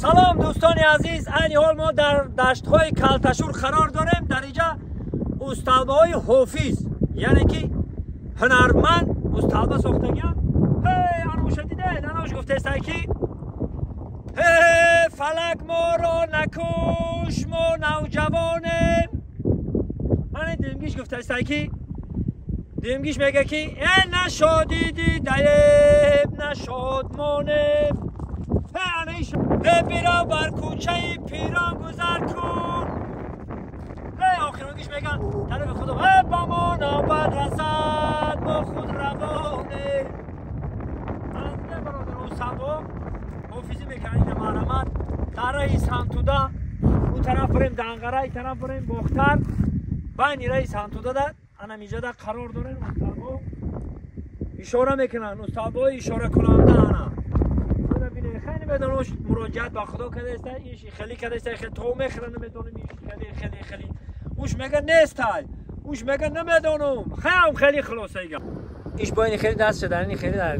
Салом дӯстони азиз, айни ҳол мо дар даштҳои Калташур қарор дорем. Дар инҷа усталбаҳои ҳофиз, яъне ки ҳунарманд усталба сохтагианд. Ҳей, ануша дидед? Ануш гуфтестай ки ҳе фалак моро накуш, мо навҷавонем. Мани димгиш гуфтестай ки димгиш мега ки э нашодӣ дидаем, нашодмонем. Бирав бар кӯчаи пирон гузар кун. Охиронгиш меган тарафи худо ба мо навбат расад, мо худ равонем. Бародар, сабо ҳофизӣ мекунад ина марҳамат. Дар раҳи Сантуда ӯ тараф барем Данғара, и тараф барем Бохтар, байни раҳи Сантуда да анамиҷада қарор дорем. Усталбо ишора мекунанд, усталбои ишоракунанда ана хеле медонам муроҷиат ба худо кардааста, иш хеле кардааста, хеле то мехӯра намедонам, иш хеле хеле хеле уш мега нестай, уш мега намедонам, хеле хеле хулосаига иш бо ин хеле даст шуда, ин хеле дар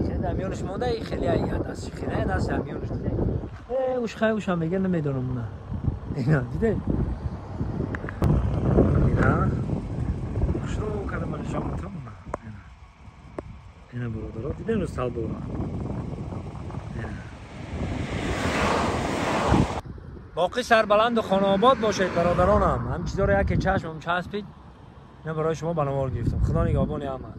хеле дар миёнаш монда, ин хеле даст хеле даст дар миёнаш дида, уш хай уш ҳам мега намедонам, на ина дида, ина шурӯъ кардам нишон метам, ина бародаро дидем салбора. Боқӣ сарбаланду хонаобод бошед бародаронам. Ҳам чизоро яке чашмам часпид, ина барои шумо ба навор гирифтам. Худо нигаҳбони ҳама.